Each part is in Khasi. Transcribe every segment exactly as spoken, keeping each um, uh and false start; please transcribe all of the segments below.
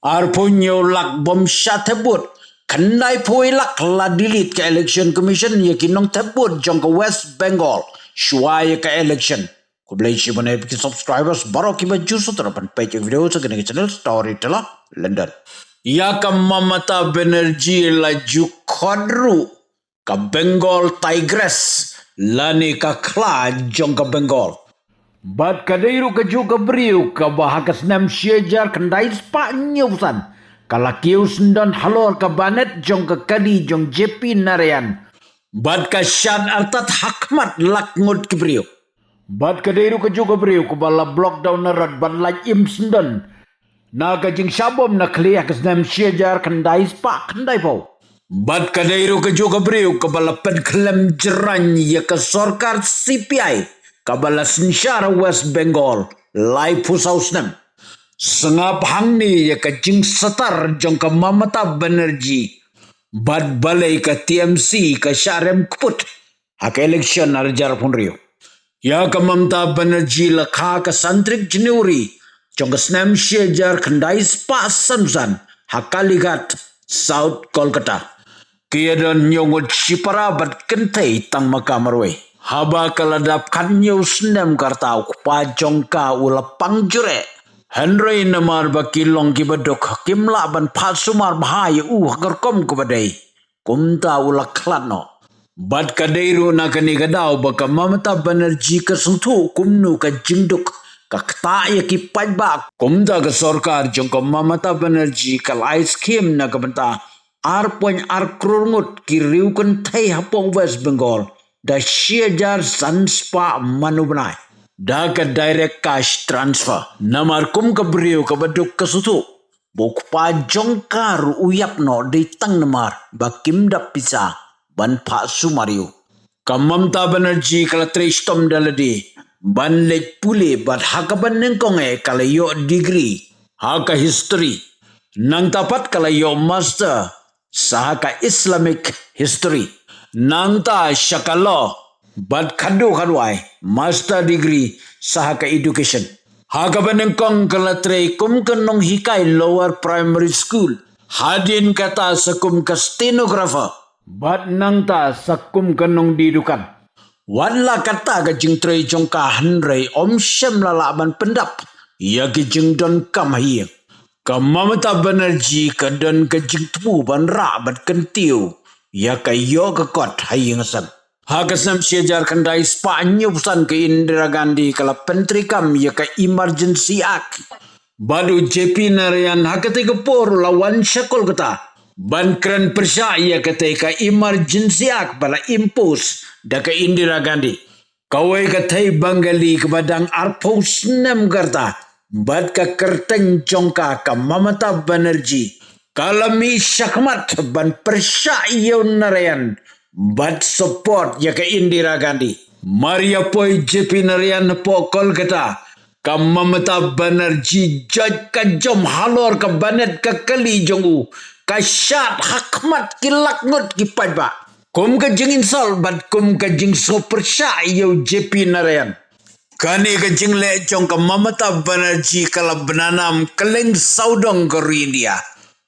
Arphew hynñiew lak bym shah thep vote. Khyndai phew lak la delete ka Election Commission ïa ki nongthep vote jong ka West Bengal shuwa ïa ka election. Khublei shibun ïa phi ki subscribers baroh kiba ju sngewthuh ban peit ïa ki video sa kane ka channel Storyteller London. Ïa ka Mamata Banerjee la ju khot ruh ka Bengal Tigress lane ka khla jong ka Bengal. Bad ka dei ruh kajuh ka briew kaba ha ka snem shi hajar khyndai spah hynñiew phew san ka la kiew syndon halor ka banet jong ka kali jong J P Narayan. Bad ka shad artat ha khmat lak ngut ki briew. Bad ka dei ruh kajuh ka briew kaba la block down na rot bad lait im syndon na ka jingshah bom na khlieh ha ka snem shi hajar khyndai spah khyndai phew. Bad ka dei ruh kajuh ka briew kaba la pynkhlem jrang ïa ka sorkar C P I kaba la synshar ha West Bengal laiphew saw snem. Sngap hangne ïa ka jingsatar jong ka Mamata Banerjee bad balei ka T M C ka shah rem kput ha ka election ar hajar arphew hynriew. Ïa ka Mamata Banerjee la kha ka san tarik January jong ka snem shi hajar khyndai spah san phew san ha Kalighat, South Kolkata. Ki ïa don hynñiew ngut shipara bad kynthei tang ma ka marwei. Haba ka la dap khathynñiew snem ka rta u kpa jong ka u la pang jur eh. Hynrei namar ba ki long kiba duk kim lah ban phah sumar bha ïa u ha ka rukom kaba dei. Kumta u la khlad noh. Bad ka dei ruh na kane ka daw ba ka Mamata Banerjee ka sngewthuh kumno ka jingduk ka ktah ïa ki paidbah. Kumta ka sorkar jong ka Mamata Banerjee ka la ai skhim na ka bynta ar point ar klur ngut ki riew kynthei hapoh West Bengal da shi hajar san spah man u bnai da ka direct cash transfer. Namar kum ka briew kaba duk ka sngewthuh ba u kpa jong ka ruh u ïap noh dei tang namar ba kim dap pisa ban phah sumar ïa u. Ka Mamata Banerjee ka la trei shitom da lade ban leit pule bad ha kaba nyngkong eh ka la ïoh degree ha ka history. Nangta pat ka la ïoh master sa ha ka Islamic history. Nangta sha ka law bad khatduh khatwai master degree sa ha ka education. Ha kaba nyngkong ka la trei kum ka nonghikai lower primary school. Hadien kata sa kum ka stenographer. Bad nangta sa kum ka nongdie dukan. Wat la katta ka jingtrei jong ka hynrei ym shym la lah ban pyndap ïa ki jingdonkam ha ïing. Ka Mamata Banerjee ka don ka jingthmu ban rah bad kyntiew ïa ka ïoh ka kot ha ïing ha sem. Ha ka snem shi hajar khyndai spah hynñiew phew san ka Indira Gandhi ka la pyntreikam ïa ka Emergency Act. Bad u J P Narayan ha katei ka por u la wan sha Kolkata ban kren pyrshah ïa katei ka Emergency Act ba la impose da ka Indira Gandhi. Kawei ka thei Bengali kaba dang arphew snem ka rta bad ka kyrteng jong ka ka Mamata Banerjee ka la mih shakhmat ban pyrshah ïa u Narayan bad support ïa ka Indira Gandhi. Mar ïa poi J P Narayan hapoh Kolkata, ka Mamata Banerjee joit ka jom halor ka banet ka kali jong u, ka shad ha khmat ki lak ngut ki paidbah. Kum ka jing insult bad kum ka jingsngewpyrshah ïa u J P Narayan. Kane ka jingleh jong ka Mamata Banerjee ka la bna nam kylleng sawdong ka ri India.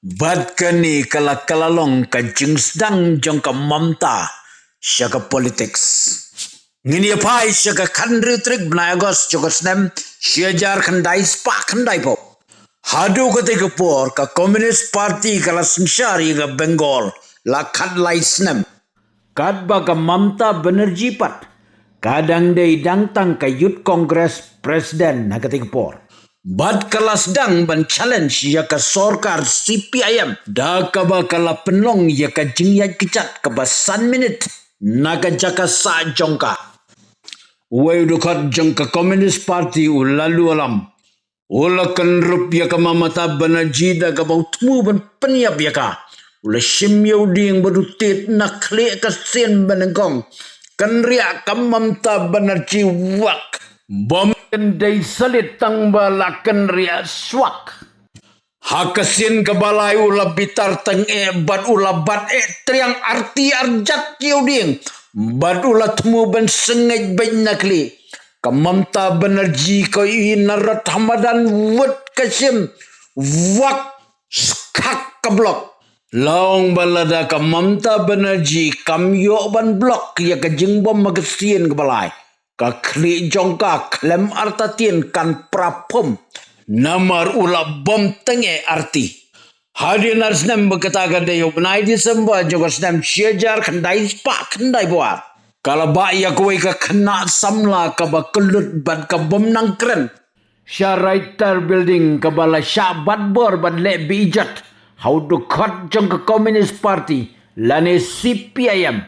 Bad kane ka la ka la long ka jingsdang jong ka Mamata sha ka politics. Ngin ïa phai sha ka khathynriew tarik bnai August jong ka snem shi hajar khyndai spah khyndai phew. Haduh katei ka por ka Communist Party ka la synshar ïa ka Bengal la khatlai snem. Katba ka Mamata Banerjee pat ka dang dei dang tang ka Youth Congress President ha katei ka por. Bad ka la sdang ban challenge ïa ka sorkar C P I M da kaba ka la pynlong ïa ka jingïaid kjat kaba san minit na ka jaka sah jong ka. Uwei u dkhot jong ka Communist Party u Lalu Alam u la kynrup ïa ka Mamata Banerjee da kaba u thmu ban pynïap ïa ka. U la shim ïa u dieng bad u tied na khlieh ka sien banyngkong. Kynriah ka Mamata Banerjee wak. Bym khyndai salit tang ba la kynriah swak. Ha ka sien kaba lai u la bitar tang eh bad u la bat eh triang arti arjat ïa u dieng. Bad u la thmu ban sngeit beit na khlieh. Ka Mamata Banerjee ka i na rot ha madan wut ka shim. Wak. Skak ka block. Long ba lada ka Mamata Banerjee kam ïoh ban block ïa ka jingbom ha ka sien kaba lai, ka khlieh jong ka khlem artatien kan pra phom. Namar u la bom teng eh arti. Hadien ar snem ba kata ka dei u bnai December jong ka snem shi hajar khyndai spah khyndaiphew ar, ka la bah ïa kawei ka khynnah samla kaba kyllut bad ka bom nang kren sha Reuter Building kaba la shah bat bor bad leh beijot ha u dkhot jong ka Communist Party lane C P I M.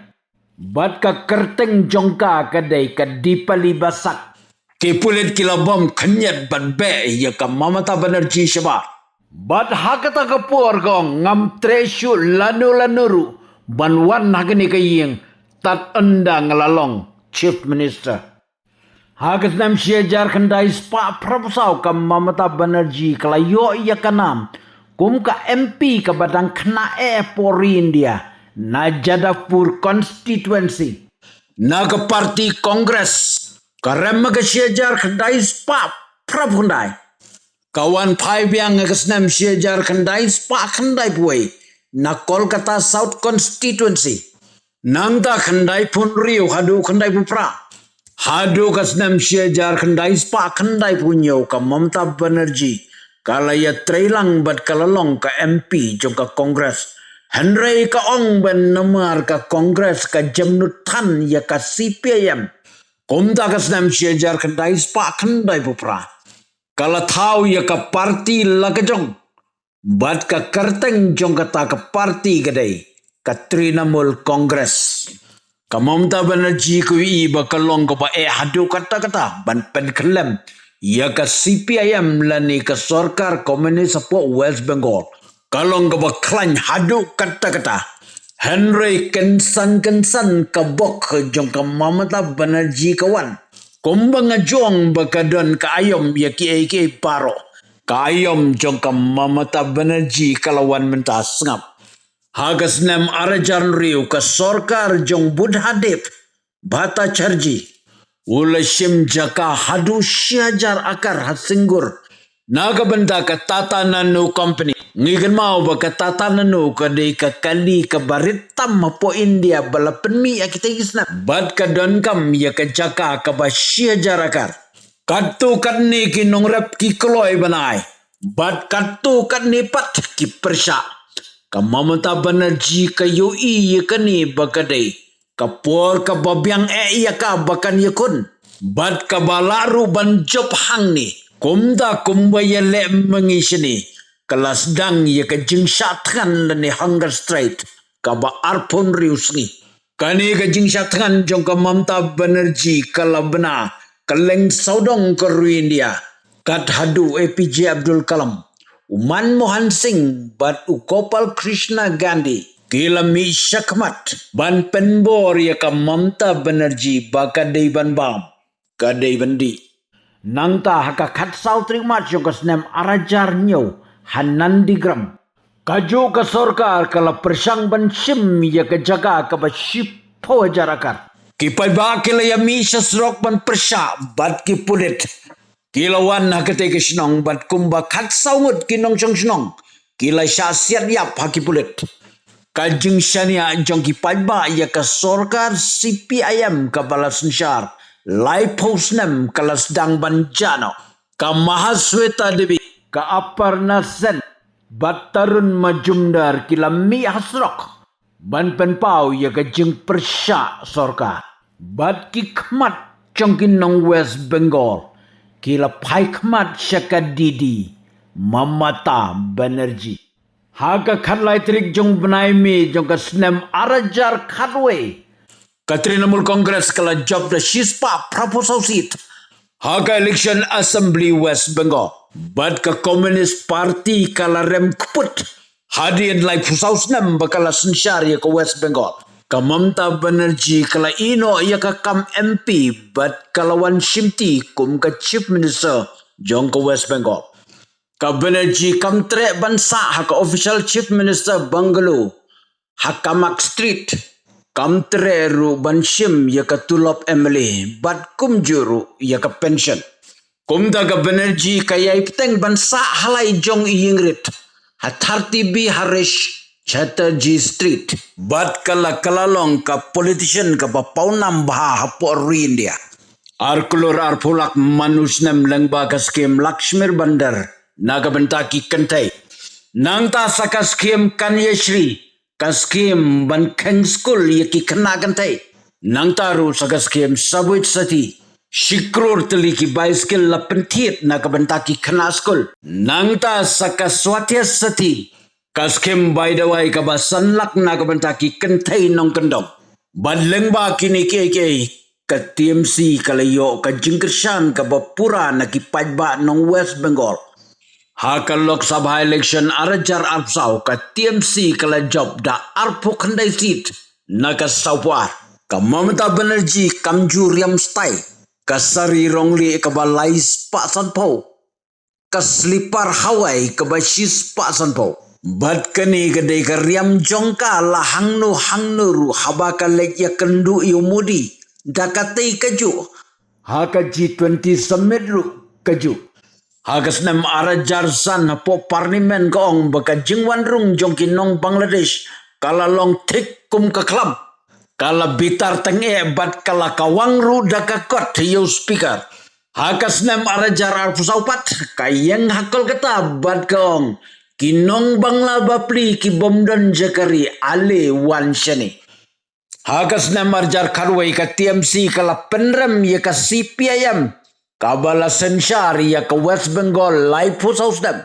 Bad ka kyrteng jong ka ka dei ka Dipali Basak. Ki pulit ki la bom khynñiat bad beh ïa ka Mamata Banerjee shabar. Bad ha kata ka por ka ong ngam treh shuh lano lano ruh ban wan ha kane ka ïing tad ynda nga la long Chief Minister. Ha ka snem shi hajar khyndai spah phra phew saw ka Mamata Banerjee ka la ïoh ïa ka nam kum ka M P kaba dang khynnah eh hapoh ri India na Jadavpur constituency na ka party Congress. Ka rem ha ka shi hajar khyndai spah phra phew khyndai. Ka wan phai biang ha ka snem shi hajar khyndai spah khyndaiphew wei na Kolkata South constituency. Nangta khyndaiphew hynriew haduh khyndaiphew phra. Haduh ka snem shi hajar khyndai spah khyndaiphew hynñiew ka Mamata Banerjee ka la ïatrei lang bad ka la long ka M P jong ka Congress. Hynrei ka ong ba namar ka Congress ka jemnud than ïa ka C P I M. Kumta ka snem shi hajar khyndai spah khyndaiphew phra ka la thaw ïa ka party la ka jong. Bad ka kyrteng jong kata ka party ka dei ka Trinamool Congress. Ka Mamata Banerjee ka ïohi ba ka long kaba eh haduh katta katta ban pynkhyllem ïa ka C P I M lane ka sorkar komunis hapoh West Bengal. Ka long kaba khlaiñ haduh katta katta. Hynrei kynsan kynsan ka bok jong ka Mamata Banerjee ka wan. Kumba nga ju ong ba ka don ka aïom ïa kiei kiei baroh. Ka aïom jong ka Mamata Banerjee ka la wan mynta sngap. Ha ka snem ar hajar hynriew ka sorkar jong Buddhadev Bhattacharjee u la shim jaka haduh shi hajar akar ha Singur na ka bynta ka Tata Nano Company. Ngi kynmaw ba ka Tata Nano ka dei ka kali kaba rit tam hapoh India ba la pynmih ha kitei ki snem bad ka donkam ïa ka jaka kaba shi hajar akar. Katto katne ki nongrep ki kloi ban ai bad katto katne pat ki pyrshah. Ka Mamata Banerjee ka ïohi ïa kane ba ka dei ka por kaba biang eh ïa ka ba kan ïakhun bad kaba lah ruh ban jop hangne. Kumta kumba ïaleh ma ngi shane ka la sdang ïa ka jingshah thngan lane hunger strike kaba arphew hynriew sngi. Kane ka jingshah thngan jong ka Mamata Banerjee ka la bna kylleng sawdong ka ri India. Kat haduh A P J Abdul Kalam, u Manmohan Singh bad u Gopal Krishna Gandhi ki la mih shakhmat ban pynbor ïa ka Mamata Banerjee ba ka dei ban bam, ka dei ban dih. Nangta ha ka khatsaw tarik March jong ka snem ar hajar hynñiew ha Nandigram, kajuh ka sorkar ka la pyrshang ban shim ïa ka jaka kaba shiphew hajar akar. Ki paidbah ki la ïa mih sha surok ban pyrshah bad ki pulit ki la wan ha katei ka shnong bad kumba khatsaw ngut ki nongshong shnong ki la shah siat ïap ha ki pulit. Ka jingshaniah jong ki paidbah ïa ka sorkar C P I M kaba la synshar laiphew snem ka la sdang ban jah noh. Ka Mahasweta Devi, ka Aparna Sen bad Tarun Majumdar ki la mih ha surok ban pynpaw ïa ka jingpyrshah sorkar. Bad ki khmat jong ki nong West Bengal ki la phai khmat sha ka D D Mamata Banerjee. Ha ka khatlai tarik jong u bnai May jong ka snem ar hajar khatwei, ka Trinamool Congress ka la jop da shispah phraphew saw seat ha ka election Assembly West Bengal. Bad ka Communist Party ka la rem kput hadien laiphew saw snem ba ka la synshar ïa ka West Bengal. Ka Mamata Banerjee ka la ïeh noh ïa ka kam M P bad ka la wan shimti kum ka Chief Minister jong ka West Bengal. Ka Banerjee kam treh ban sah ha ka official Chief Minister Bungalow ha Kamak Street. Kam treh ruh ban shim ïa ka tulop M L A bad kumjuh ruh ïa ka pension. Kumta ka Banerjee ka ïai bteng ban sah ha lai jong i ïing rit ha thirty B Harish Chatterjee Street. Bad ka la ka la long ka politician kaba pawnam bha hapoh ri India. Ar klur arphew lak man u snem lyngba ka skhim Lakshmir Bhandar na ka bynta ki kynthei. Nangta sa ka skhim Kanya Shri, ka skhim ban kheng skul ïa ki khynnah kynthei. Nangta ruh sa ka skhim Sabhuj Sathi, shi klur tylli ki bicycle la pynthied na ka bynta ki khynnah skul. Nangta sa ka Swasthya Sathi, ka skhim bai dawai kaba san lak na ka bynta ki kynthei nongkyndong. Bad lyngba kine kiei kiei, ka T M C ka la ïoh ka jingkyrshan kaba pura na ki paidbah nong West Bengal. Ha ka Lok Sabha election ar hajar arphew saw, ka T M C ka la jop da arphew khyndai seat na ka sawphew ar. Ka Mamata Banerjee kam ju riam stai, ka sari rongli kaba lai spah sanphew, ka slipar Hawaii kaba shi spah sanphew. Bad kane ka dei ka riam jong ka la hangno hangno ruh haba ka leit ïakynduh ïa u Modi da katei kajuh ha ka G twenty summit ruh kajuh. Ha ka snem ar hajar san hapoh Parliament ka ong ba ka jingwan rung jong ki nong Bangladesh ka la long thik kum ka khlam. Ka la bitar tang eh bad ka la kawang ruh da ka kot ïa u speaker. Ha ka snem ar hajar arphew saw pat, ka ïeng ha Kolkata bad ka ong, ki nong Bangla bapli ki bym don jaka ri, ale wan shane. Ha ka snem ar hajar khatwei ka T M C ka la pynrem ïa ka C P I M, kaba la synshar ïa ka West Bengal laiphew saw snem.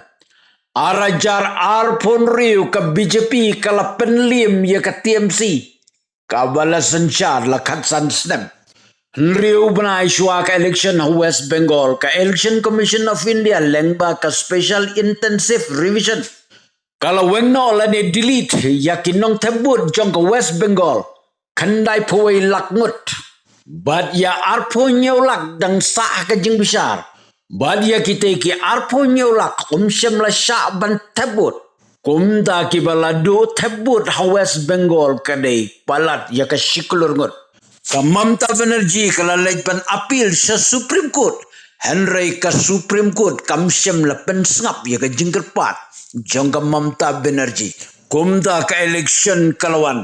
Ar hajar arphew hynriew ka B J P ka la pynliem ïa ka T M C, kaba la synshar la khatsan snem. Hynriew bnai shuwa ka election ha West Bengal, ka Election Commission of India lyngba ka Special Intensive Revision ka la weng noh lane delete ïa ki nongthep vote jong ka West Bengal khyndai phew wei lak ngut. Bad ïa arphew hynñiew lak dang sah ha ka jingbishar. Bad ïa kitei ki arphew hynñiew lak ym shym la shah ban thep vote. Kumta kiba la duh thep vote ha West Bengal ka dei palat ïa ka shi klur ngut. Ka Mamata Banerjee ka la leit ban appeal sha Supreme Court. Hynrei ka Supreme Court kam shym la pynsngap ïa ka jingkyrpad jong ka Mamata Banerjee. Kumta ka election ka la wan.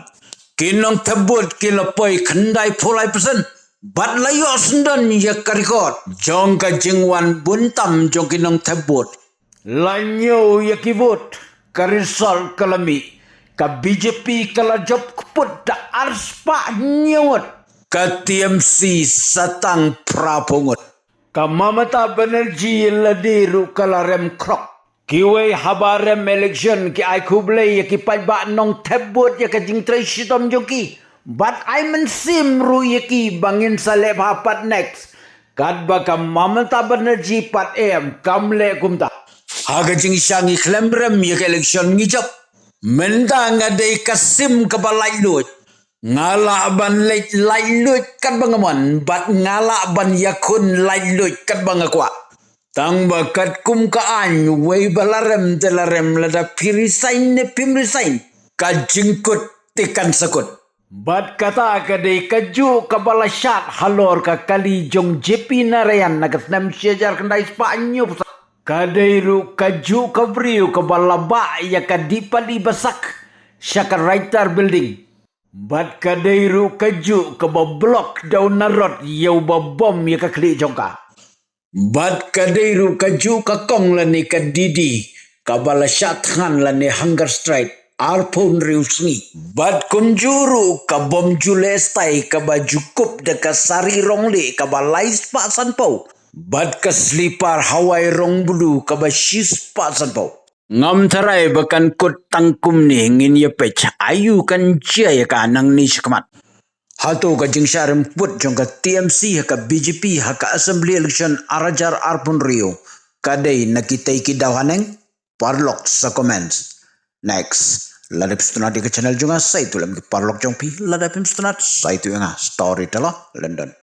Ki nongthep vote ki la poi khyndai phew lai percent. Bad la ïoh syndon ïa ka record jong ka jingwan bun tam jong ki nongthep vote. La ñiew ïa ki vote, ka result ka la mih. Ka B J P ka la jop kput da ar spah hynñiew ngut. Ka T M C sa tang phra phew ngut. Ka Mamata Banerjee la dei ruh ka la rem khrok. Kiwei haba rem election ki ai khublei ïa ki paidbah nongthep vote ïa ka jingtrei shitom jong ki. Bad ai mynsiem ruh ïa ki ba ngin sa leh bha pat next. Katba ka Mamata Banerjee pat em kam leh kumta. Ha ka jingshang ngi khlem rem ïa ka election ngi jop. Mynta nga dei ka sim kaba laitluid. Nga lah ban leit laitluid katba nga mon, bad nga lah ban ïakhun laitluid katba nga kwah. Tang ba katkum ka aiñ, wei ba la rem te la rem, lada phi resign ne phim resign, ka jingkut te kan sa kut. Bad kata ka dei kajuh kaba la shad halor ka kali jong J P Narayan na ka snem shi hajar khyndai spah hynñiew phew saw. Ka dei ruh kajuh ka briew kaba la bah ïa ka Dipali Basak sha ka Writer Building. Bad ka dei ruh kajuh kaba block da u Narod ïa uba bom ïa ka khlieh jong ka. Bad ka dei ruh kajuh ka kong lane ka D D kaba la shah thngan lane hunger strike arphew hynriew sngi. Bad kumjuh ruh ka bom ju leh stai kaba ju kup da ka sari rongli kaba lai spah sanphew. Bad ka slipar Hawaii rong blue kaba shi spah sanphew. Ngam tharai ba kan kut tang kumne, ngin ïa peit aïu kan jia ïa ka nangne shakhmat. Hato ka jingshah rem kput jong ka T M C ha ka B J P ha ka assembly election ar hajar arphew hynriew ka dei na kitei ki daw haneng? Paralok sa comments. Next, lada phi sngewtynnat ïa ka channel jong nga, sa ïathuh lem ki paralok jong phi. Lada phim sngewtynnat, sa ïathuh ïa nga. Storyteller London.